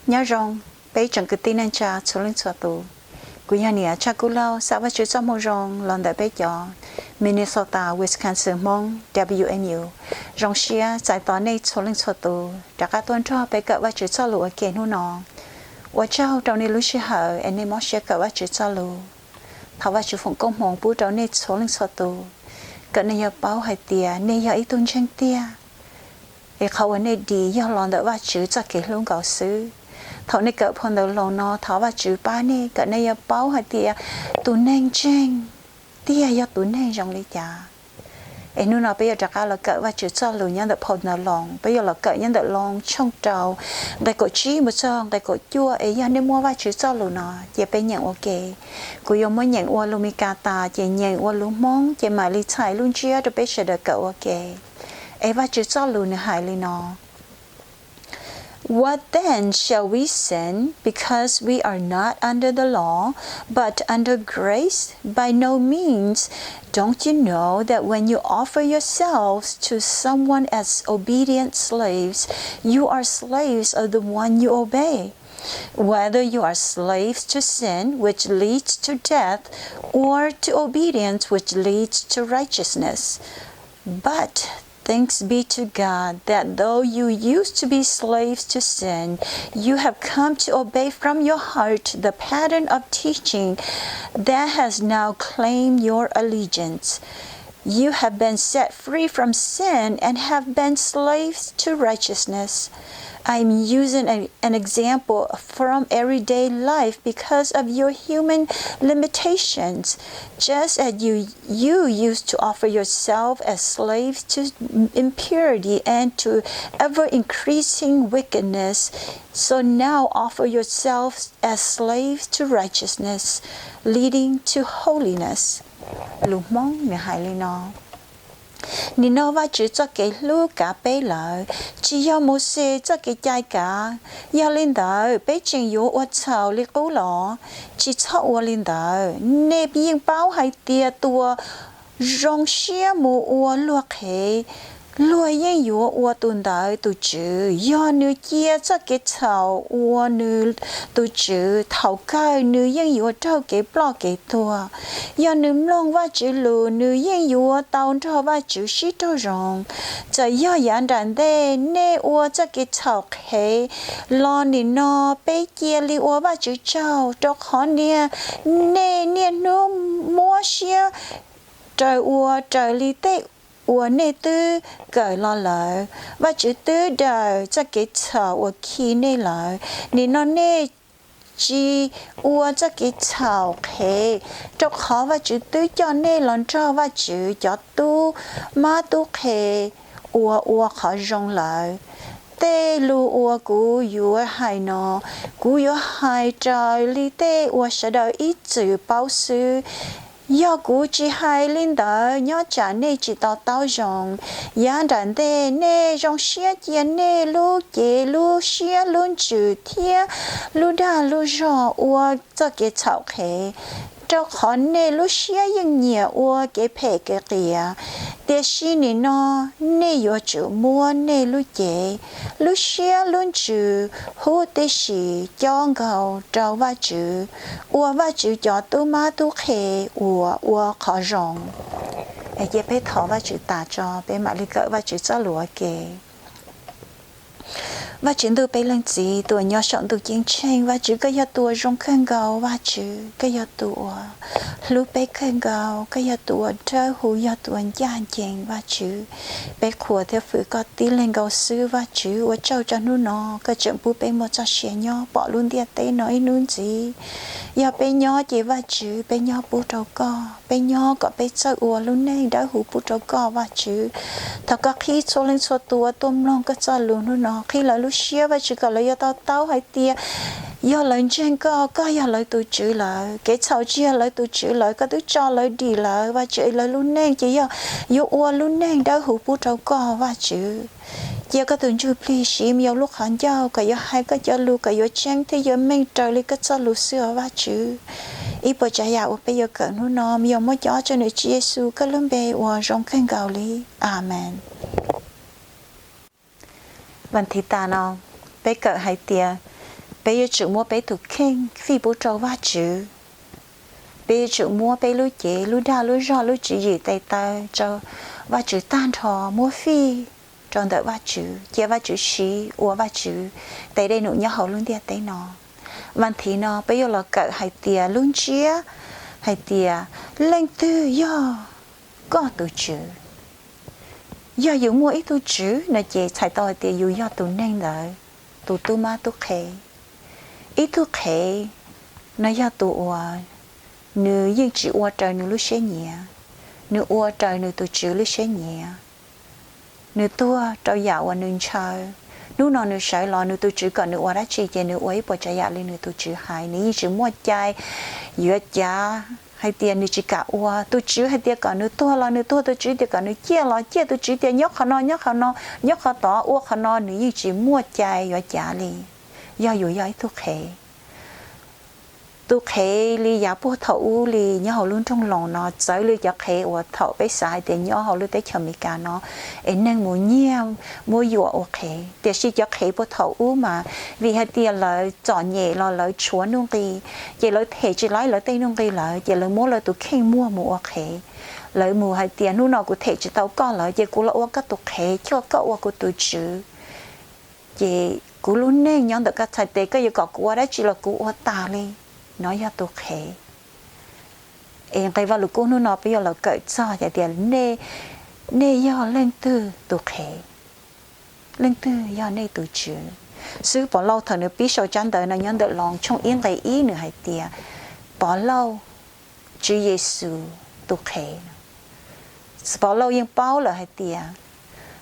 Nyob zoo, peb tsoom kwv tij neej tsa txhua leej txhua tus. Kuv yog niam Tshaj Kub Lauj, xa Vajtswv txoj moo zoo los ntawm peb cov Minnesota Wisconsin Hmoob WMU. Zoo siab txais tos nej txhua leej txhua tus rov qab tuaj nrog peb kawm Vajtswv txoj lus ua ke hnub no. Ua tsaug rau nej lub sij hawm es nej mob siab kawm Vajtswv txoj lus. Thov Vajtswv foom koob hmoov pub rau nej txhua leej txhua tus, kom nej yuav paub hais tias nej yog ib tug ntseeg tiag, es qhov uas nej dim yog los ntawm Vajtswv txoj kev hlub nkaus xwb. Thaum nej kawm phau ntawv Loos no, thov Vajtswv pab nej kom nej yuav paub hais tias tus neeg ntseeg tiag yog tus neeg zoo li cas. Es hnub no peb yuav rov qab los kawm Vajtswv txoj lus nyob ntawm phau ntawv Loos. Peb yuav los kawm nyob ntawm Loos tshooj rau, nqe kaum tsib mus txog nqe kaum cuaj. Es yog nej muaj Vajtswv txoj lus no, cia peb nyeem ua ke. Kuv yuav muab nyeem ua lus Mis Kas tas, ces nyeem ua lus Hmoob, ces mam li txhais lub ntsiab rau peb sawv daws kawm ua ke. Es Vajtswv txoj lus nws hais li no: What then shall we sin because we are not under the law, but under grace? By no means. Don't you know that when you offer yourselves to someone as obedient slaves, you are slaves of the one you obey, whether you are slaves to sin, which leads to death, or to obedience, which leads to righteousness? But thanks be to God that though you used to be slaves to sin, you have come to obey from your heart the pattern of teaching that has now claimed your allegiance. You have been set free from sin and have been slaves to righteousness. I am using a, an example from everyday life because of your human limitations. Just as you, you used to offer yourself as slaves to impurity and to ever increasing wickedness, so now offer yourselves as slaves to righteousness, leading to holiness. Lus Hmoob nws hais li no: Nim no Vajtswv txoj kev hlub kav peb lawm, tsis yog Mauxes txoj kev cai kav. Yog li ntawd, peb tseem yuav ua txhaum li qub los? Tsis txhob ua li ntawd. Nej yeej paub hais tias tus uas zoo siab mus ua luag qhev, luag yeej yuav ua tus ntawd tus tswv. Yog nws cia txoj kev txhaum ua nws tus tswv, thaum kawg nws yeej yuav raug kev ploj kev tuag. Yog nws mloog Vajtswv lus, nws yeej yuav tau nrog Vajtswv sib raug zoo. Txawm yog yav nram ntej nej ua txoj kev txhaum qhev los, nim no peb cia li ua Vajtswv tsaug, rau qhov niaj nej niaj hnub muab siab raws ua raws li tej uas nej twb kawm los lawm. Vajtswv twb daws txoj kev txhaum uas khi nej lawm. Nim no nej tsis ua txoj kev txhaum qhev, rau qhov Vajtswv twb coj nej los nrog Vajtswv cov tub mab tub qhe uas ua qhov zoo lawm. Tej lus uas kuv yuav hais no, kuv yuav hais raws li tej uas sawv daws ib txwm paub xwb. Yog kuv tsis hais li ntawd, nyob tsam nej tsis to taub zoo. Yav nram ntej nej zoo siab cia nej lub cev, lub siab, lub ntsws thiab lub dag lub zog ua txoj kev txhaum qhev, rau qhov nej lub siab yeej nyiam ua kev phem kev qias. Tiam sis nim no nej yuav tsum muab nej lub cev, lub siab, lub ntsws huv tib si cob nkaus rau Vajtswv, ua Vajtswv cov tub mab tub qhe uas ua qhov zoo. Cia peb thov Vajtswv tas tso, peb mam li kawm Vajtswv txoj lus ua ke. Vajtswv ntuj peb leej txiv, tus uas nyob saum ntuj ceeb tsheej, Vajtswv koj yog tus uas zoo kawg nkaus, Vajtswv koj yog tus uas hlub peb kawg nkaus, koj yog tus uas dawb huv, yog tus uas ncaj ncees, Vajtswv. Peb qhuas thiab fwm koj tib leeg nkaus xwb, Vajtswv. Ua tsaug rau hnub no koj tseem pub peb muaj txoj sia nyob pom lub ntiaj teb no ib hnub ntxiv. Yog peb nyob ces Vajtswv, peb nyob pub rau koj, peb nyob kom peb txawj ua lub neej dawb huv pub rau koj, Vajtswv. Thov koj qhib txhua leej txhua tus uas tuaj mloog koj txoj lus hnub no, qhib lawv lub siab, Vajtswv, kom lawv yuav to taub hais tias yog lawv ntseeg koj, koj yog lawv tus Tswv lawm, kev txhaum tsis yog lawv tus tswv lawm, koj twb tso lawv dim lawm, Vajtswv. Lawv lub neej ces yog yuav ua lub neej dawb huv pub rau koj, Vajtswv. Cia koj tus Ntsuj Plig siv me yau lub qhov ncauj kom yuav hais koj cov lus kom yuav tseeb thiab yuav meej raws li koj txoj lus xwb os, Vajtswv. Ib puas tsav yam uas peb yuav kawm hnub no, me yau muab cov tseg ntawm Tswv Yexus koj lub npe uas zoo kawg nkaus li. Amees. Vas thiv tas no, peb kawm hais tias Peb yuav tsum muab peb tus kheej fij pub rau Vajtswv. Peb yuav tsum muab peb lub cev, lub dag, lub zog, lub tswv yim tes taw rau Vajtswv tag nrho, muab fij rau ntawm Vajtswv, cia Vajtswv siv ua Vajtswv tes dej num nyob hauv lub ntiaj teb no. Vas thiv no peb yuav los kawm hais tias lub ntsiab hais tias leej twg yog koj tus Tswv. Yog yus muaj ib tug Tswv no ces txhais tau hais tias yus yog tus neeg ntawd tus tub mab tub qhe. Ib tug qhev no yog tus uas nws yeej tsis ua raws nws lub siab nyiam, nws ua raws nws tus Tswv lub siab nyiam. Nws tuag rau yam uas nws ntshaw. Hnub no nws sawv los nws tus Tswv kom nws ua dab tsi ces nws ua ib puas tsav yam li nws tus Tswv hais, nws yeej tsis muaj cai yuav cav hais tias nws tsis kam ua. Tus Tswv hais tias kom nws tuag los nws tuag, tus Tswv tias kom nws ciaj los ciaj, tus Tswv tias nyob qhov no, nyob qhov no, nyob qhov tod, ua qhov no, nws yeej tsis muaj cai yuav cav li. Yog yus yog ib tug qhev, tus qhev li yav puag thaum ub li nyob hauv lub nroog Loos no, txawv li cov qhev uas thaum peb xav hais tias nyob hauv lub teb chaws Amelikas no es neeg mus nyiag muab yuam ua qhev. Tiam sis cov qhev puag thaum ub mas vim hais tias lawv txom nyem los lawv tshuav nuj nqi, ces lawv them tsis laib lawv tej nuj nqi lawm ces lawv muab lawv tus kheej muag mus ua qhev. Lawv mus hais tias hnub no kuv them tsis tau koj lawm ces kuv los ua koj tus qhev, coj koj ua kuv tus Tswv. Ces kuv lub neej nyob ntawm koj txhais tes, koj yuav kom kuv ua dab tsi los kuv ua tas li. No yog tus qhev. Es nqe Vaj Lug Kub hnub no peb yuav los kawm txog hais tias nej yog leej twg tus qhev, leej twg yog nej tus Tswv. Xib hwb Pov Lauj thaum nws pib sau tsab ntawv no nyob ntawm Loos tshooj ib nqe ib nws hais tias Pov Lauj, Tswv Yexus tus qhev. Pov Lauj yeej paub lawm hais tias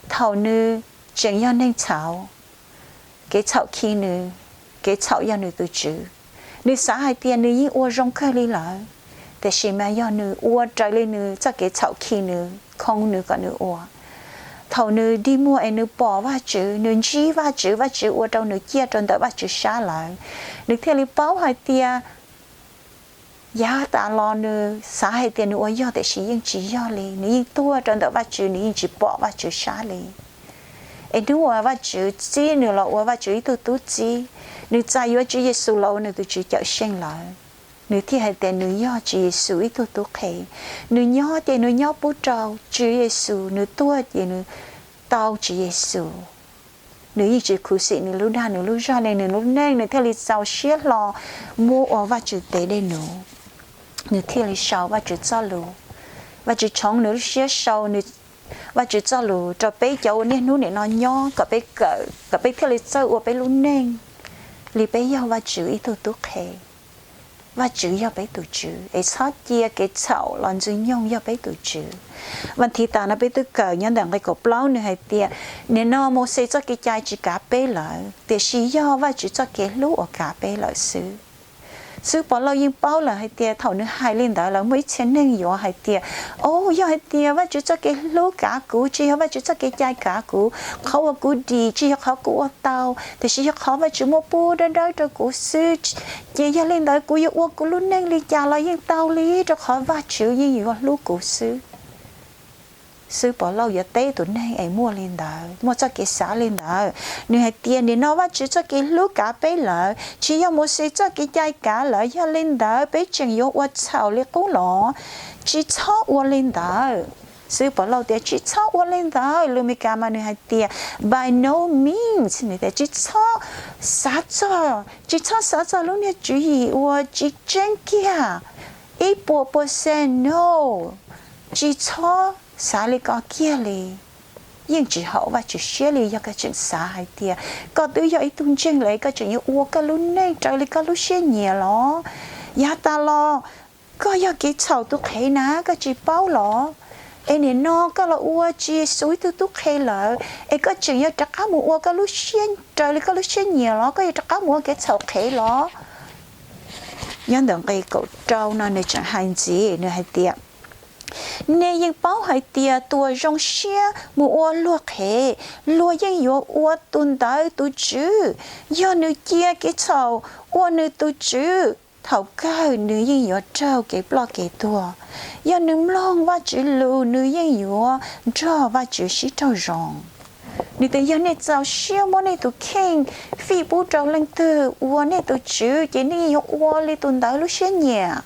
thaum nws tseem yog neeg txhaum, kev txhaum khi nws, kev txhaum yog nws tus tswv. Nws xav hais tias nws yeej ua zoo kawg li lawm, tiam sis mas yog nws ua raws li nws txoj kev txhaum khi nws, khoo nws kom nws ua. Thaum nws dig muag es nws pom Vajtswv, nws ntsib Vajtswv, Vajtswv ua rau nws ciaj rau ntawm Vajtswv sab lawm, nws thiaj li paub hais tias yav tas los nws xav hais tias nws ua yog tiam sis yeej tsis yog li, nws yeej tuag rau ntawm Vajtswv, nws yeej tsis pom Vajtswv sab li. Es hnub uas Vajtswv txib nws los ua Vajtswv ib tug tub txib, nws txais yuav Tswv Yexus los ua nws tus Tswv Cawmseej lawm, nws thiaj hais tias nws yog Tswv Yexus ib tug tub qhe. Nws nyob ces nws nyob pub rau Tswv Yexus, nws tuag ces nws tau Tswv Yexus. Nws yeej tsis khuv xim nws lub dag nws lub zog li, nws lub neej nws thiaj li txaus siab hlo muab ua Vajtswv tes dej num. Nws thiaj li sau Vajtswv txoj lus. Vajtswv tshoov nws lub siab sau Vajtswv txoj lus rau peb cov uas niaj hnub nim no nyob kom peb kawm, kom peb thiaj li txawj ua peb lub neej li peb yog Vajtswv ib tug tub qhe. Vajtswv yog peb tus Tswv, es txhob cia kev txhaum los ntxwg nyoog yog peb tus tswv. Vas thiv tas no peb twb kawm nyob ntawm nqe kaum plaub nws hais tias, nim no Mauxes txoj kev cai tsis kav peb lawm, tiam sis yog Vajtswv txoj kev hlub uas kav peb lawm xwb. Xib hwb Pov Lauj yeej paub lawm hais tias thaum nws hais li ntawd lawm muaj ib txhia neeg yuav hais tias, o, yog hais tias Vajtswv txoj kev hlub kav kuv, tsis yog Vajtswv txoj kev cai kav kuv, qhov uas kuv dim tsis yog qhov kuv ua tau, tiam sis yog qhov Vajtswv muab pub dawb dawb rau kuv xwb, ces yog li ntawd kuv yuav ua kuv lub neej li cas los yeej tau li, rau qhov Vajtswv yeej yuav hlub kuv xwb. Xib hwb Pov Lauj yuav teb tus neeg es muaj li ntawd, muaj txoj kev xav li ntawd, nws hais tias nim no Vajtswv txoj kev hlub kav peb lawm, tsis yog Mauxes txoj kev cai kav lawm, yog li ntawd peb tseem yuav ua txhaum li qub los? Tsis txhob ua li ntawd. Xib hwb Pov Lauj tias tsis txhob ua li ntawd, lus Amelikas mas nws hais tias by no means, nws tias tsis txhob xav txog, tsis txhob xav txog lub niag tswv yim uas tsis tseeb kiag, ib puas percent no, tsis txhob xav li ko kiag li. Yeej tsis haum Vajtswv siab li yog koj tseem xav hais tias koj twb yog ib tug ntseeg lawm, koj tseem yuav ua koj lub neej raws li koj lub siab nyiam los? Yav tas los koj yog kev txhaum tus qhev na, koj tsis paub los? Es nim no koj los ua Tswv Yexus ib tug tub qhe lawm, es koj tseem yuav rov qab mus ua koj lub siab raws li koj lub siab nyiam los? Koj yuav rov qab mus ua kev txhaum qhev los? Nyob ntawm nqe kaum rau no nws tseem hais ntxiv, nws hais tias, nej yeej paub hais tias tus uas zoo siab mus ua luag qhev, luag yeej yuav ua tus ntawd tus tswv. Yog nws cia kev txhaum ua nws tus tswv, thaum kawg nws yeej yuav raug kev ploj kev tuag. Yog nws mloog Vajtswv lus, nws yeej yuav nrog Vajtswv sib raug zoo. Nws tias yog nej txaus siab muab nej tus kheej fij pub rau leej twg ua nej tus tswv ces nej yuav ua li tus ntawd lub siab nyiam.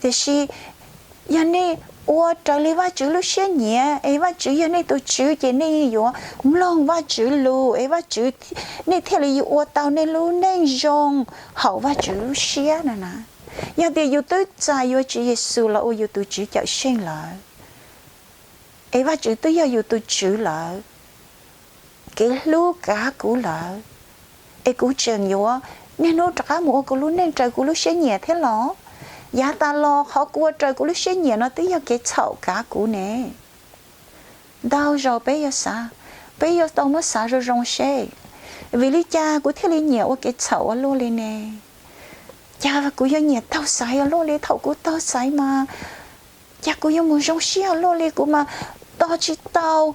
Tiam sis yog nej ua raws li Vajtswv lub siab nyiam es Vajtswv yog nej tus tswv ces nej yuav mloog Vajtswv lus es Vajtswv, nej thiaj li yuav ua tau nej lub neej zoo hauv Vajtswv lub siab na na. Yog tias yus twb txais yuav Tswv Yexus los ua yus tus Tswv Cawmseej lawm, es Vajtswv twb yog yus tus tswv lawm, kev hlub kav kuv lawm, es kuv tseem yuav niaj hnub rov qab mus ua kuv lub neej raws kuv lub siab nyiam thiab los? Yav tas los qhov kuv ua raws kuv lub siab nyiam no twb yog kev txhaum kav kuv ne. Ntau zaus peb yuav xav, peb yuav tau muab xav zoo zoo seb, vim li cas kuv thiaj li nyiam ua kev txhaum ua luaj li ne? Cas kuv yuav nyiam taug xaiv ua luaj li? Thaum kuv taug xaiv mas cas kuv yuav mus zoo siab ua luaj li? Kuv mas tos tsis tau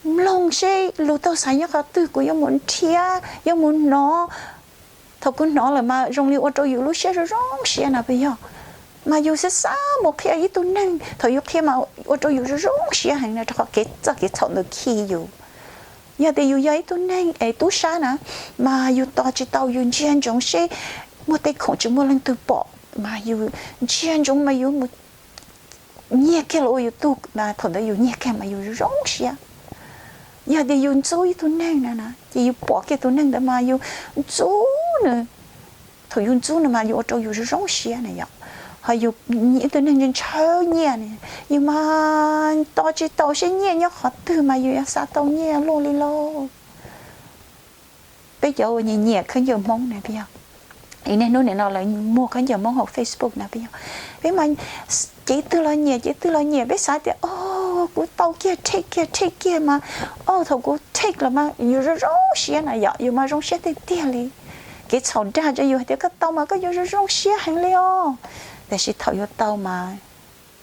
mloog seb lus taug xaiv nyob qhov twg, kuv yuav mus nrhiav, yuav mus hnov. Thaum kuv hnov lawm mas zoo li ua rau yus lub siab zoo zoo siab na puas yog? Mas yus xav xav mus qhia ib tug neeg, thaum yus qhia mas ua rau yus zoo zoo siab heev na, rau qhov kev, txoj kev txhaum ntawd khi yus. Yog tias yus yog ib tug neeg es tub sab na, mas yus tos tsis tau, yus ntsia ntsoov seb muaj tej khoom tsis muaj leej twg pom mas yus ntsia ntsoov mas yus mus nyiag kiag los ua yus tug, thaum ntawd yus nyiag kiag mas yus zoo siab. Yog tias yus ntxub ib tug neeg na na, ces yus pom kiag tus neeg ntawd mas yus ntxub nws. Thaum yus ntxub nws mas yus ua rau yus zoo zoo siab na yom. Ho yus, ib tug neeg ntshaw nyiaj, yus mas tos tsis tau seb nyiaj nyob qhov twg mas yus yuav xav tau nyiaj luaj li lauj. Peb cov uas nyiam nyiam khaub ncaws Hmoob na puas yog? Niaj hnub nim no lawv muag khaub ncaws Hmoob hauv Facebook na puas yog? Peb mas cev twg los nyiam, cev twg los nyiam, peb xav tias o, kuv tau kiag, rhej kiag, rhej kiag mas, o, thaum kuv rhej los mas yus zoo zoo siab na yom, yus mas zoo siab tiag tiag li. Kev txhaum dag rau yus hais tias koj tau mas koj yuav zoo zoo siab heev li os. Tiam sis thaum yuav tau mas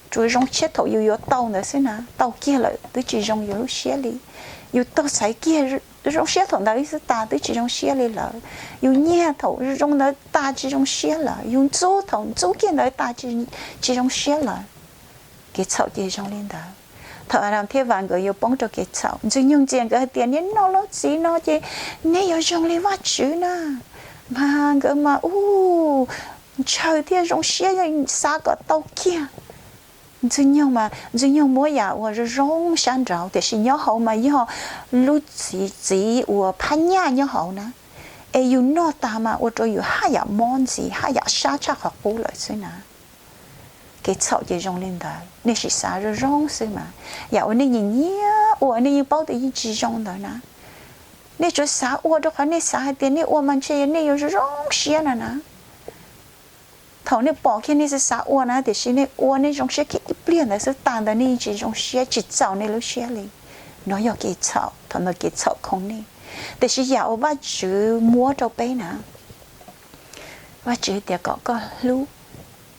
tsuas zoo siab thaum yus yuav tau ntawd xwb na, tau kiag lawm twb tsis zoo yus lub siab li. Yus taug xaiv kiag zoo siab thaum ntawd xwb tas twb tsis zoo siab li lawm. Yus nyiag thaum zoo ntawd tas tsis zoo siab lawm, yus ntxub thaum ntxub kiag ntawd tas tsis zoo siab lawm. Kev txhaum ces zoo li ntawd. Thaum Adas thiab Vas nkawd yuav poob rau kev txhaum, Ntxwg Nyoog ntxias nkawd hais tias nej noj lub txiv no ces nej yuav zoo li Vajtswv na. Mas nkawd mas u, ntshaw thiab zoo siab xav kom tau kiag. Ntxwg Nyoog mas Ntxwg Nyoog muab yam uas zoo zoo sab nraud, tiam sis nyob hauv mas yog lub txiv, txiv uas phab nyaj nyob hauv na. Es yus noj tas mas ua rau yus haj yam mob ntxiv, haj yam sab tshaj qhov qub lawm xwb na. Kev txhaum ces zoo li ntawd, nej sim xav zoo zoo xwb mas. Yam uas nej nyiam nyiam ua, nej yeej paub tias yeej tsis zoo ntawd na, nej tsuas xav ua rau qhov nej xav hais tias nej ua mas ntshe nej yuav zoo zoo siab no na. Thaum nej pom kiag nej xav xav ua na, tiam sis nej ua nej zoo siab kiag ib pliag ntawd xwb, tas ntawd nej yeej tsis zoo siab, tsis txaus nej lub siab li. No yog kev txhaum, thaum ntawd kev txhaum khoo nej. Tiam sis yam uas Vajtswv muab rau peb na, Vajtswv tias kom koj hlub,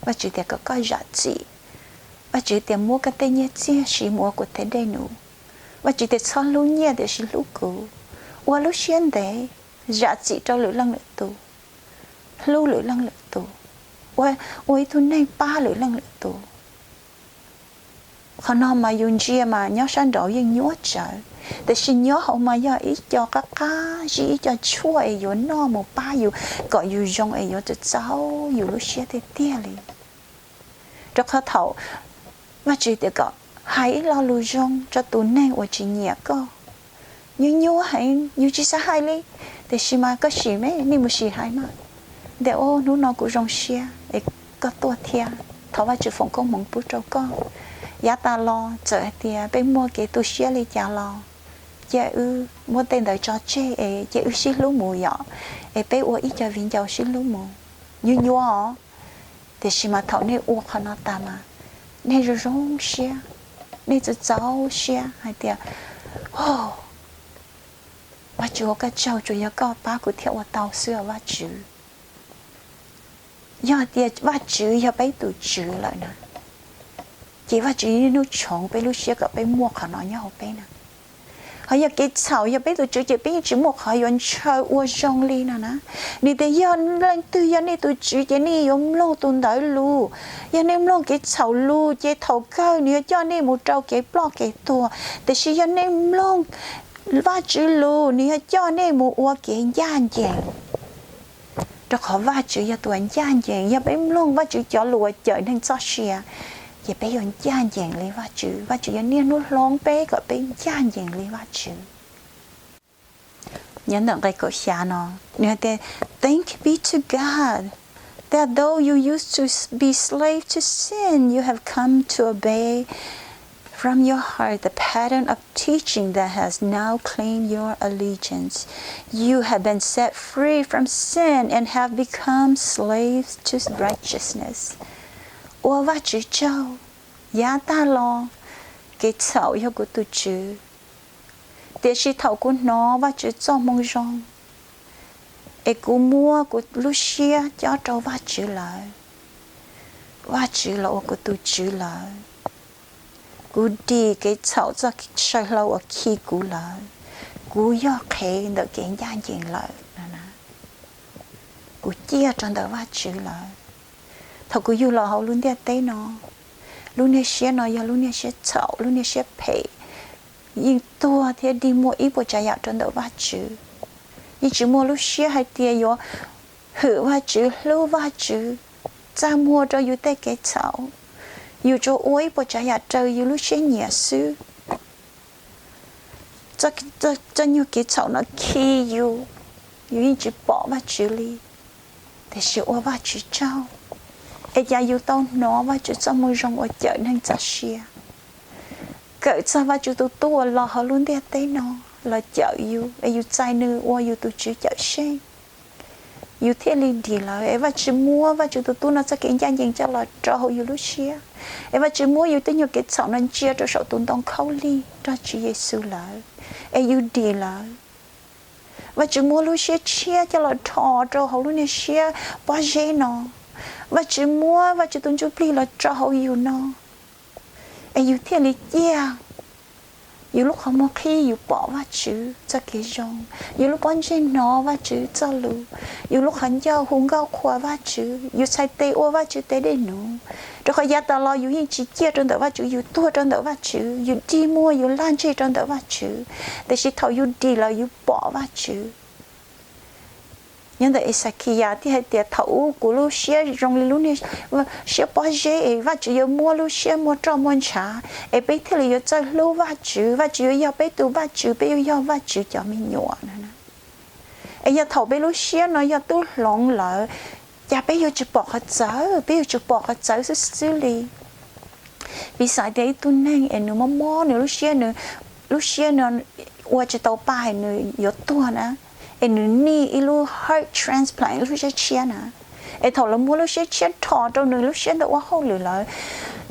Vajtswv tias kom koj zam txim, Vajtswv tias muab koj tej nyiaj txiag siv mus ua kuv tes dej num, Vajtswv tias txhob hlub nyiaj tiam sis hlub kuv, ua lub siab ntev, zam txim rau lwm leej lwm tus, hlub lwm leej lwm tus, ua, ua ib tug neeg pab lwm leej lwm tus. Qhov no mas yus ntsia mas nyob sab nraud yeej nyuaj tsawv, tiam sis nyob hauv mas yog ib co qab qab zib, ib co tshuaj es yuav noj mus pab yus kom yus zoo es yuav txaus txaus yus lub siab tiag tiag li. Rau qhov thaum Vajtswv tias kom hais ib lo lus zoo rau tus neeg uas tsis nyiam koj, nyuaj nyuaj heev yus tsis xav hais li, tiam sis mas koj sim me, nej mus sim hais mas, tias o, hnub no kuv zoo siab es koj tuaj thiab, thov Vajtswv foom koob hmoov pub rau koj. Yav tas los txawm hais tias peb muaj kev tu siab li cas los cia wb muab tej ntawd tso tseg es cia wb sib hlub mus yom, es peb ua ib co viv ncaus sib hlub mus. Nyuaj nyuaj os, tiam sis mas thaum nej ua qhov no tas mas nej zoo zoo siab, nej txaus txaus siab hais tias, o, Vajtswv ua koj tsaug, tsuas yog koj pab kuv thiaj ua tau xwb os Vajtswv. Yog tias Vajtswv yog peb tus tswv lawm na, ces Vajtswv niaj hnub tshoov peb lub siab kom peb muaj qhov no nyob hauv peb na. Qhov yog kev txhaum yog peb tus Tswv ces peb yeej tsis muaj qhov yuav ntshaw ua zoo li no na. Nws tias yog leej twg yog nej tus Tswv ces nej yuav mloog tus ntawd lus. Yog nej mloog kev txhaum lus ces thaum kawg nws yuav coj nej mus rau kev ploj kev tuag. Tiam sis yog nej mloog Vajtswv lus, nws yuav coj nej mus ua kev ncaj ncees. Rau qhov Vajtswv yog tus uas ncaj ncees, yog peb mloog Vajtswv cov lus uas cawm neeg txoj sia, ces peb yuav ncaj ncees li Vajtswv. Vajtswv yuav niaj hnub hloov peb kom peb ncaj ncees li Vajtswv. Nyob ntawm nqe kaum xya no, nws hais tias, Thanks be to God that though you used to be slave to sin, you have come to obey from your heart the pattern of teaching that has now claimed your allegiance. You have been set free from sin and have become slaves to righteousness. Ua Vajtswv tsaug, yav tag los kev txhaum yog kuv tus tswv, tiam sis thaum kuv hnov Vajtswv txoj moo zoo es kuv muab kuv lub siab cob rau Vajtswv lawm, Vajtswv los ua kuv tus tswv lawm. Kuv dim kev txhaum txoj saw hlau uas khi kuv lawm. Kuv yog qhev ntawm kev ncaj ncees lawm. Kuv ciaj rau ntawm Vajtswv lawm. Thaum kuv yug los hauv lub ntiaj teb no, lub niag siab no yog lub niag siab txhaum, lub niag siab phem, yeej tuag thiab dig muag ib puas tsav yam rau ntawm Vajtswv. Yeej tsis muaj lub siab hais tias yuav hwm Vajtswv, hlub Vajtswv, txaj muag rau yus tej kev txhaum. Yus tsuas ua ib puas tsav yam raws yus lub siab nyiam xwb. Txoj nyuag kev txhaum no khi yus, yus yeej tsis pom Vajtswv li. Tiam sis ua Vajtswv tsaug, es cas yus tau hnov Vajtswv txoj moo zoo uas cawm neeg txoj sia, kawm txog Vajtswv tus tub uas los hauv lub ntiaj teb no los cawm yus, es yus txais nws ua yus tus Tswv Cawmseej, yus thiaj li dim lawm. Es Vajtswv muab Vajtswv tus tub no txoj kev ncaj ncees coj los rau hauv yus lub siab, es Vajtswv muab yus tej nyuag kev txhaum no ntsia rau saum tus ntoo khaub lig nrog Tswv Yexus lawm, es yus dim lawm. Vajtswv muab lub siab tshiab coj los rho rau hauv lub niag siab pob zeb no. Vajtswv muab Vajtswv tus Ntsuj Plig los rau hauv yus no, es yus thiaj li ciaj. Yus lub qhov muag qhib, yus pom Vajtswv txoj kev zoo, yus lub pob ntseg hnov Vajtswv txoj lus, yus lub qhov ncauj hu nkauj qhuas Vajtswv, yus txhais tes ua Vajtswv tes dej num. Rau qhov yav tas los yus yeej tsis ciaj rau ntawm Vajtswv, yus tuag rau ntawm Vajtswv, yus dig muag, yus laj ntseg rau ntawm Vajtswv. Tiam sis thaum yus dim lawm yus pom Vajtswv. Nyob ntawm Exakiyas thiaj hais tias, thaum ub kuv lub siab zoo li lub niag siab pob zeb, es Vajtswv yuav muab lub siab muaj roj muaj ntshav, es peb thiaj li yuav txawj hlub Vajtswv, Vajtswv yuav yog peb tus Vajtswv, peb yuav yog Vajtswv cov me nyuam no. Es yog thaum peb lub siab no yog tub hloov lawm, cas peb yuav tsis pom qhov txawv, peb yuav tsis pom qhov txawv xwb xwb li. Piv xam tias ib tug neeg es nws mob mob nws lub siab, nws lub siab no ua tsis tau pa, nws yuav tuag na, es nws nij ib lub heart transplant, lub siab tshiab na, es thaum lawv muab lub siab tshiab rho rau nws lub siab ntawd ua hauj lwm lawm,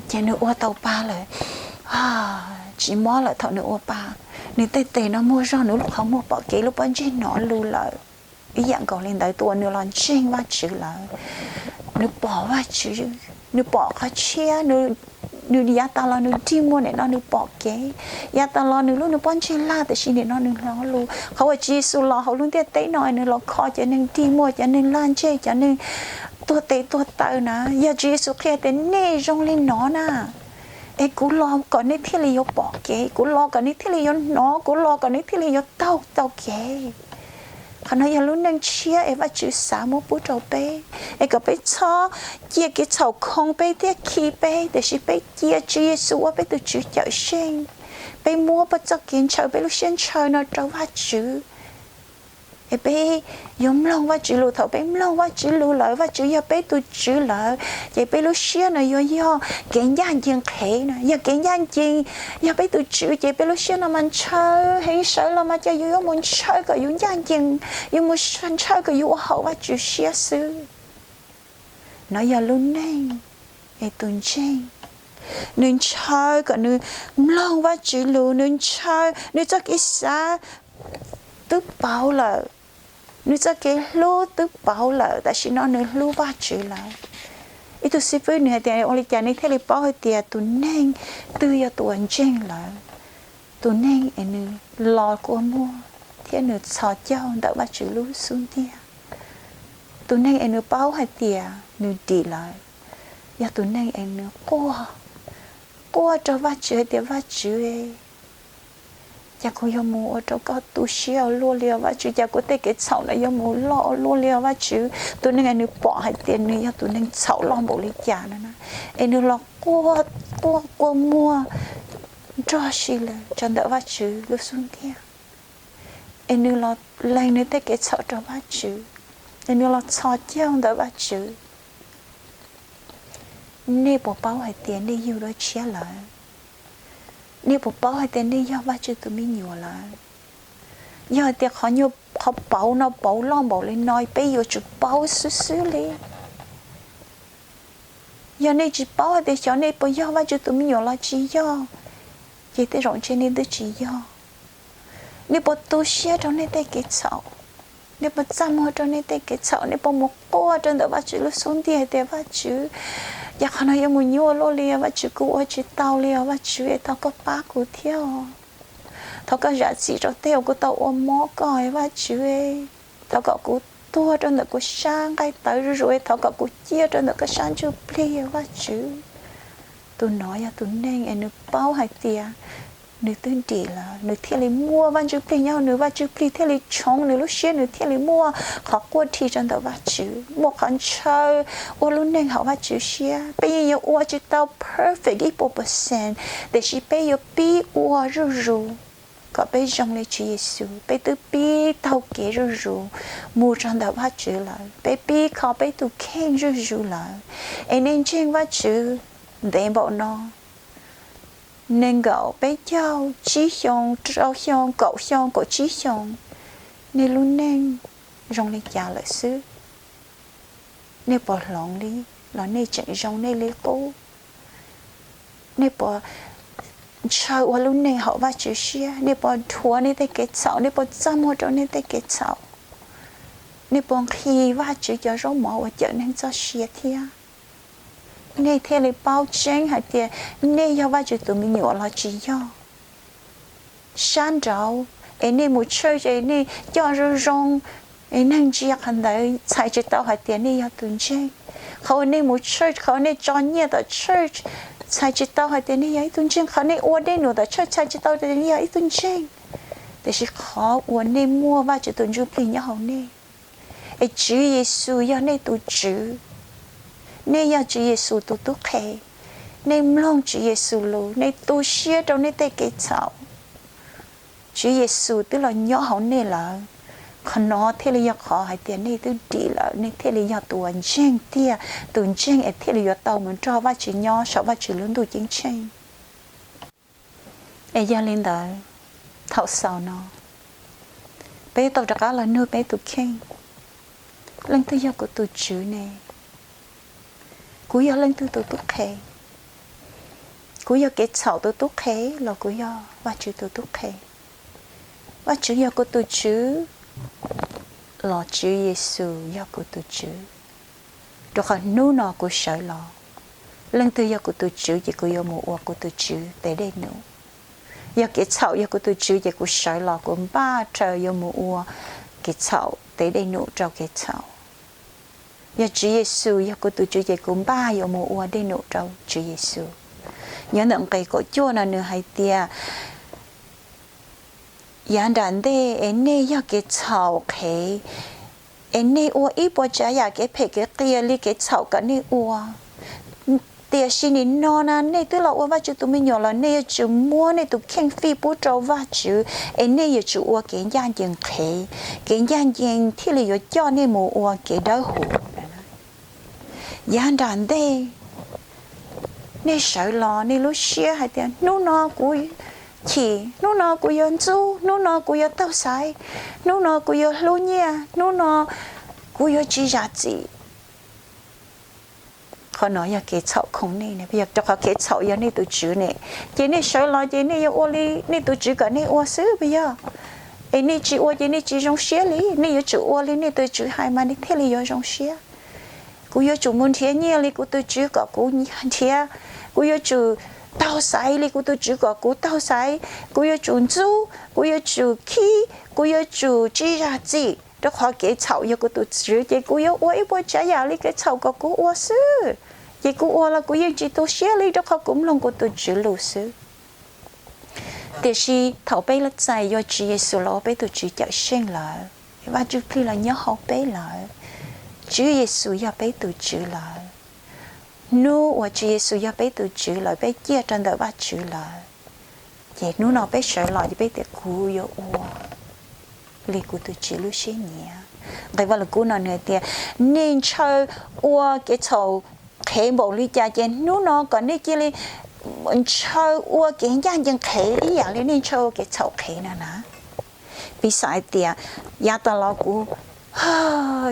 ces nws ua tau pa lawm, tsis mob lawm. Thaum nws ua pa, nws tej tes no muag zog, nws lub qhov muag pom kev, lub pob ntseg hnov lus lawm. Ib yam nkaus li ntawd, tus uas nws los ntseeg Vajtswv lawm, nws pom Vajtswv, nws pom qhov tshiab, nws yav tas los nws dig muag, nim no nws pom kev. Yav tas los nws lub, nws pob ntseg laj, tiam sis nim no nws hnov lus. Qhov uas Tswv Yexus los hauv lub ntiaj teb no, nws los kho cov neeg dig muag, cov neeg laj ntseg, cov neeg tuag tes tuag taw na, yog Tswv Yexus qhia tias nej zoo li no na, es kuv los kom nej thiaj li yuav pom kev, kuv los kom nej thiaj li yuav hnov, kuv los kom nej thiaj li yuav taug tau kev. Qhov no yog lub neej tshiab es Vajtswv xav muab pub rau peb, es kom peb txhob cia kev txhaum khoo peb thiab khi peb, tiam sis peb cia Tswv Yexus ua peb tus Tswv Cawmseej. Peb muab peb txoj kev ntshaw, peb lub siab ntshaw no rau Vajtswv, es peb yuav mloog Vajtswv lus. Thaum peb mloog Vajtswv lus lawm, Vajtswv yog peb tus Tswv lawm, ces peb lub siab no yuav yog kev ncaj ncees qhev na. Yog kev ncaj ncees yog peb tus Tswv, ces peb lub siab no mas ntshaw heev, sawv los mas ces yus yuav mus ntshaw kom yus ncaj ncees, yus mus ntshaw kom yus ua haum Vajtswv siab xwb. No yog lub neej es tus ntseeg, nws ntshaw kom nws mloog Vajtswv lus, nws ntshaw, nws txoj kev xav twb pauv lawm, nws txoj kev hlub twb pauv lawm, tam sim no nws hlub Vajtswv lawm. Ib tug xib fwb nws hais tias, ua li cas nej thiaj li paub hais tias tus neeg twg yog tus uas ntseeg lawm? Tus neeg es nws los kua muag thiab nws txhos caug ntawm Vajtswv lub xub ntiag, tus neeg es nws paub hais tias nws dim lawm, yog tus neeg es nws quaj, quaj rau Vajtswv hais tias, Vajtswv, cas kuv yuav mus ua rau koj tu siab ua luaj li os Vajtswv, cas kuv tej kev txhaum no yuav mus loj ua luaj li os Vajtswv. Tus neeg es nws pom hais tias nws yog tus neeg txhaum loj npaum li cas no na, es nws los quaj, quaj kua muag nrog si lawm rau ntawm Vajtswv lub xub ntiag, es nws los lees nws tej kev txhaum rau Vajtswv, es nws los txhos caug ntawm Vajtswv. Nej puas paub hais tias nej yug dua tshiab lawm? Nej puas paub hais tias nej yog Vajtswv tus me nyuam lawm? Yog hais tias qhov nyuag, qhov pauv no pauv loj npaum li no peb yuav tsum paub xwb xwb li. Yog nej tsis paub hais tias xyov nej puas yog Vajtswv tus me nyuam los tsis yog, ces tej zaum ntshe nej twb tsis yog. Nej puas tu siab rau nej tej kev txhaum? Nej puas txaj muag rau nej tej kev txhaum? Nej puas mus quaj rau ntawm Vajtswv lub xub ntiag hais tias, Vajtswv, cas qhov no yuav mus nyuaj luaj li os Vajtswv, kuv ua tsis tau li os Vajtswv, thov koj pab kuv thiab os. Thov koj zam txim rau tej uas kuv tau ua mob koj Vajtswv. Thov kom kuv tuag rau ntawm kuv sab nqaij tawv zuj zus, thov kom kuv ciaj rau ntawm koj sab ntsuj plig Vajtswv. Tus no yog tus neeg es nws paub hais tias nws twb dim lawm, nws thiaj li muaj Vaj Ntsuj Plig nyob hauv nws, Vaj Ntsuj Plig thiaj li tshoov nws lub siab, nws thiaj li muaj qhov quaj dhi rau ntawm Vajtswv, muaj qhov ntshaw ua lub neej haum Vajtswv siab. Peb yeej yuav ua tsis tau perfect ib puas percent, tiam sis peb yuav pib ua zuj zus kom peb zoo li Tswv Yexus. Peb twb pib taug kev zuj zus mus rau ntawm Vajtswv lawm, peb pib kho peb tus kheej zuj zus lawm. Es nej ntseeg Vajtswv ntev npaum no, nees nkaum, peb caug, tsib xyoo, rau xyoo, kaum xyoo, kaum tsib xyoo, nej lub neej zoo li cas lawm xwb? Nej puas hloov li, los nej tseem zoo nej li qub? Nej puas ntshaw ua lub neej haum Vajtswv siab? Nej puas dhuav nej tej kev txhaum? Nej puas txaj muag rau nej tej kev txhaum? Nej puas nqhis Vajtswv cov zaub mov uas cawm neeg txoj sia thiab? Nej thiaj li paub tseeb hais tias nej yog Vajtswv tus me nyuam los tsis yog. Sab nraud es nej mus church es nej coj zoo zoo, es neeg ntsia qhov ntawd txhais tsis tau hais tias nej yog tus ntseeg. Qhov uas nej mus church, qhov uas nej tso nyiaj tom church txhais tsis tau hais tias nej yog ib tug ntseeg. Qhov nej ua dej num tom church txhais tsis tau tias nej yog ib tug ntseeg. Tiam sis qhov uas nej muaj Vajtswv tus Ntsuj Plig nyob hauv nej, es Tswv Yexus yog nej tus Tswv, nej yog Tswv Yexus tus tub qhe, nej mloog Tswv Yexus lus, nej tu siab rau nej tej kev txhaum, Tswv Yexus twb los nyob hauv nej lawm. Qhov no thiaj li yog qhov hais tias nej twb dim lawm, nej thiaj li yog tus uas ntseeg tiag, tus ntseeg es thiaj li yuav tau mus nrog Vajtswv nyob saum Vajtswv lub ntuj ceeb tsheej. Es yog li ntawd, thaum xaus no, peb tau rov qab los nug peb tus kheej, leej twg yog kuv tus Tswv ne? Kuv yog leej twg tus tub qhe? Kuv yog kev txhaum tus tub qhe los kuv yog Vajtswv tus tub qhe? Vajtswv yog kuv tus Tswv los Tswv Yexus yog kuv tus Tswv? Rau qhov hnub no kuv sawv los, leej twg yog kuv tus Tswv ces kuv yuav mus ua kuv tus Tswv tes dej num. Yog kev txhaum yog kuv tus Tswv ces kuv sawv los kuv npaj raws yuav mus ua kev txhaum tes dej num rau kev txhaum. Yog Tswv Yexus yog kuv tus Tswv ces kuv npaj yuav mus ua dej num rau Tswv Yexus. Nyob ntawm nqe kaum cuaj no nws hais tias, yav nram ntej es nej yog kev txhaum qhev, es nej ua ib puas tsav yam kev phem kev qias li kev txhaum kom nej ua. Tiam sis nim no na nej twb los ua Vajtswv tus me nyuam los nej yuav tsum muab nej tus kheej fij pub rau Vajtswv, es nej yuav tsum ua kev ncaj ncees qhev, kev ncaj ncees thiaj li yuav coj nej mus ua kev dawb huv. Yav nram ntej nej sawv los nej lub siab hais tias hnub no kuv chim, hnub no kuv yuav ntxub, hnub no kuv yuav taug xaiv, hnub no kuv yuav hlub nyiaj, hnub no kuv yuav tsis zam txim. Qhov no yog kev txhaum khoom nej, rau qhov kev txhaum yog nej tus tswv ne. Ces nej sawv los ces nej yuav ua li nej tus tswv kom nej ua xwb puas yog? Es nej tsis ua ces nej tsis zoo siab li, nej yuav tsum ua li nej tus tswv hais mas nej thiaj li yuav zoo siab. Kuv yuav tsum mus nrhiav nyiaj li kuv tus tswv kom kuv nrhiav, kuv yuav tsum taug xaiv li kuv tus Tswv kom kuv taug xaiv, kuv yuav tsum ntxub, kuv yuav tsum khib, kuv yuav tsum tsis zam txim, rau qhov kev txhaum yog kuv tus Tswv, ces kuv yuav ua ib puas tsav yam li kev txhaum kom kuv ua xwb. Ces kuv ua los kuv yeej tsis tu siab li, rau qhov kuv mloog kuv tus Tswv lus xwb. Tiam sis thaum peb txais yuav Tswv Yexus los ua peb tus Tswv cawm seej lawm, Vajtswv Plig los nyob hauv peb lawm, Tswv Yexus yog peb tus Tswv lawm, hnub uas Tswv Yexus yog peb tus Tswv lawm, peb ciaj rau ntawm Vajtswv lawm, ces hnub no peb sawv los ces peb tias kuv yuav ua li kuv tus Tswv lub siab nyiam. Nqe Vaj Lug Kub no nws tias, nej ntshaw ua kev txhaum qhev npaum li cas, ces hnub no kom nej cia li ntshaw ua kev ncaj ncees qhev ib yam li nej ntshaw ua kev txhaum qhev no na. Piv xam hais tias, yav tas los kuv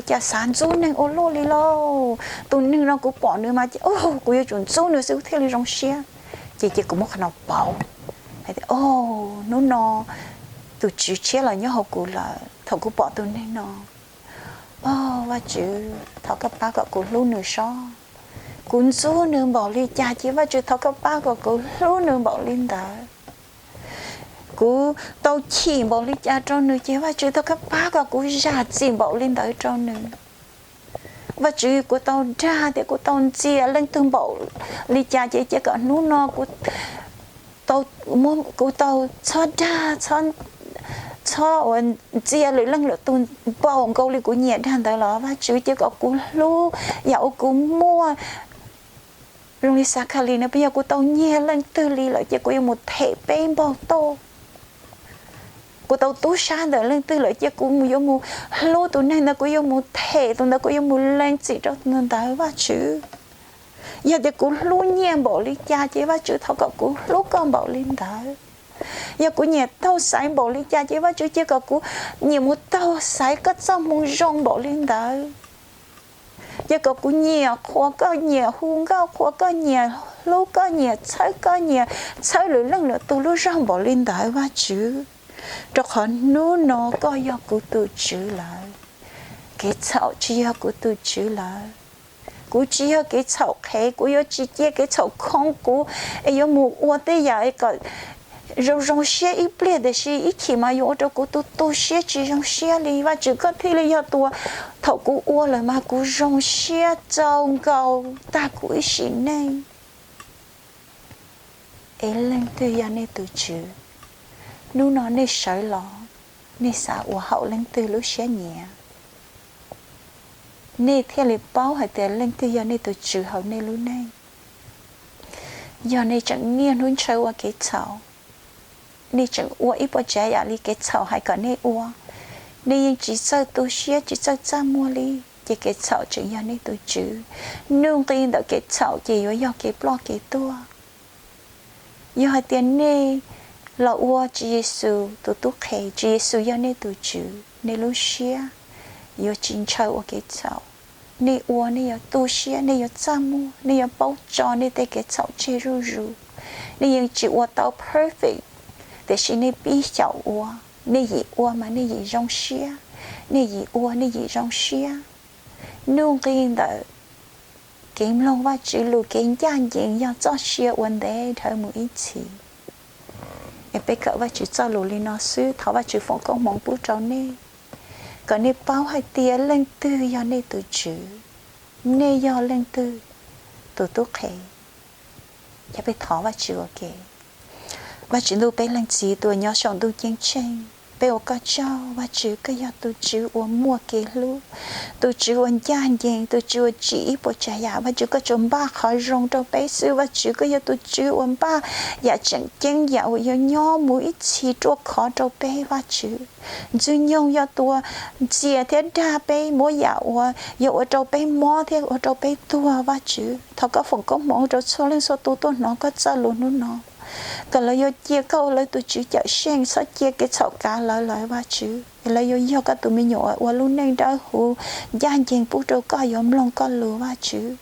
cas xav ntxub neeg ua luaj li lauj, tus neeg no kuv pom nws mas kuv yuav tsum ntxub nws xwb kuv thiaj li zoo siab. Ces ces kuv muab qhov no pauv hais tias, o, hnub no tus Tswv tshiab los nyob hauv kuv lawm, thaum kuv pom tus neeg no, o, Vajtswv thov koj pab kom kuv hlub nws seb, kuv ntxub nws npaum li cas ces Vajtswv thov koj pab kom kuv hlub nws npaum li ntawd. Kuv tau chim npaum li cas rau nws ces Vajtswv thov koj pab kom kuv zam txim npaum li ntawd rau nws. Vajtswv, kuv tau dag thiab kuv tau ntxias leej twg npaum li cas ces cia kom hnub no kuv tau txhob dag, txhob ua ntxias lwm leej lwm tus npaum nkaus li kuv nyiam dag ntawd los Vajtswv cia kom kuv hlub yam uas kuv muaj. Zoo li Xakhalis no, peb yog kuv tau nyiag leej twg li lawm ces kuv yuav mus them peb npaug toj. Kuv tau tub sab ntawm leej twg lawm ces kuv yuav mus hlub tus neeg ntawd, kuv yuav mus them tus ntawd, kuv yuav mus lees txim rau tus ntawd Vajtswv. Yog tias kuv hlub nyiaj npaum li cas ces Vajtswv thov kom kuv hlub koj npaum li ntawd. Yog kuv nyiam taug xaiv npaum li cas ces Vajtswv cia kom kuv nyiam mus taug xaiv koj txoj hmoo zoo npaum li ntawd. Cia kom kuv nyiam qhuas koj, nyiam hu nkauj qhuas koj, nyiam hlub koj, nyiam txhawb koj, nyiam txhawb lwm leej lwm tus lub zog npaum li ntawd Vajtswv. Rau qhov hnub no koj yog kuv tus Tswv lawm, kev txhaum tsis yog kuv tus Tswv lawm. Kuv tsis yog kev txhaum qhev, kuv yuav tsis cia kev txhaum khoo kuv es yuav mus ua tej yam kom zoo zoo siab ib pliag tiam sis ib chim mas yuav ua rau kuv tu tu siab tsis zoo siab li. Vajtswv, koj thiaj li yog tus uas thaum kuv ua lawm mas kuv zoo siab txaus nkaus tag kuv ib sim neej. Es leej twg yog nej tus Tswv? Hnub no nej sawv los, nej xav ua haum leej twg lub siab nyiam, nej thiaj li paub hais tias leej twg yog nej tus Tswv hauv nej lub neej. Yog nej tseem niaj hnub ntshaw ua kev txhaum, nej tseem ua ib puas tsav yam li kev txhaum hais kom nej ua, nej yeej tsis txawj tu siab tsis txawj txaj muag li, ces kev txhaum tseem yog nej tus Tswv. Nuj nqi ntawm kev txhaum ces yuav yog kev ploj kev tuag. Yog hais tias nej los ua Tswv Yexus tus tub qhe, Tswv Yexus yog nej tus Tswv, nej lub siab yuav tsis ntshaw ua kev txhaum. Nej ua nej yuav tu siab, nej yuav txaj muag, nej yuav paub tso nej tej kev txhaum tseg zuj zus. Nej yeej tsis ua tau perfect, tiam sis nej pib xyaum ua, nej yim ua mas nej yim zoo siab, nej yim ua nej yim zoo siab. Nuj nqi ntawm kev mloog Vajtswv lus, kev ncaj ncees yog txoj sia uas ntev dhawv mus ib txhis. Es peb kawm Vajtswv txoj lus li no xwb, thov Vajtswv foom koob hmoov pub rau nej, kom nej paub hais tias leej twg yog nej tus Tswv, nej yog leej twg tus tub qhe. Yog peb thov Vajtswv ua ke. Vajtswv ntuj, peb leej txiv tus uas nyob saum ntuj ceeb tsheej, peb ua koj tsaug. Vajtswv, koj yog tus Tswv uas muaj kev hlub, tus Tswv uas ncaj ncees, tus Tswv uas tsim ib puas tsav yam. Vajtswv, koj tsuas npaj qhov zoo rau peb xwb. Vajtswv, koj yog tus Tswv uas npaj yam tseem ceeb, yam uas yuav nyob mus ib txhis ruaj khov rau peb. Vajtswv, Ntxwg Nyoog yog tus uas ntxias thiab dag peb, muab yam uas yuav ua rau peb mob thiab ua rau peb tuag. Vajtswv, thov koj foom koob hmoov rau txhua leej txhua tus tuaj hnov koj txoj lus hnub no, kom lawv yuav cia koj ua lawv tus Tswv cawm seej, txhob cia kev txhaum kav lawv lawm Vajtswv. Es lawv yuav yog koj tus me nyuam uas ua lub neej dawb huv ncaj ncees pub rau koj, yuav mloog koj lus Vajtswv.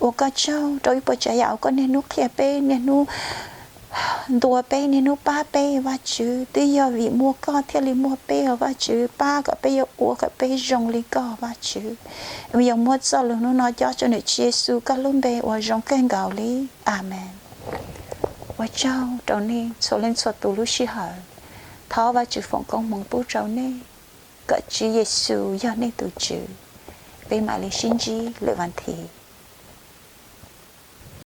Ua koj tsaug rau ib puas tsav yam uas koj niaj hnub qhia peb, niaj hnub ntuas peb, niaj hnub pab peb. Vajtswv, twb yog vim muaj koj thiaj li muaj peb os Vajtswv. Pab kom peb yuav ua kom peb zoo li koj Vajtswv. Yuav muab txoj lus hnub no cob rau ntawm Tswv Yexus koj lub npe uas zoo kawg nkaus li. Amees. Ua tsaug rau nej txhua leej txhua tus lub sij hawm. Thov Vajtswv foom koob hmoov pub rau nej, kom Tswv Yexus yog nej tus Tswv. Peb mam li sib ntsib lwm vas thiv.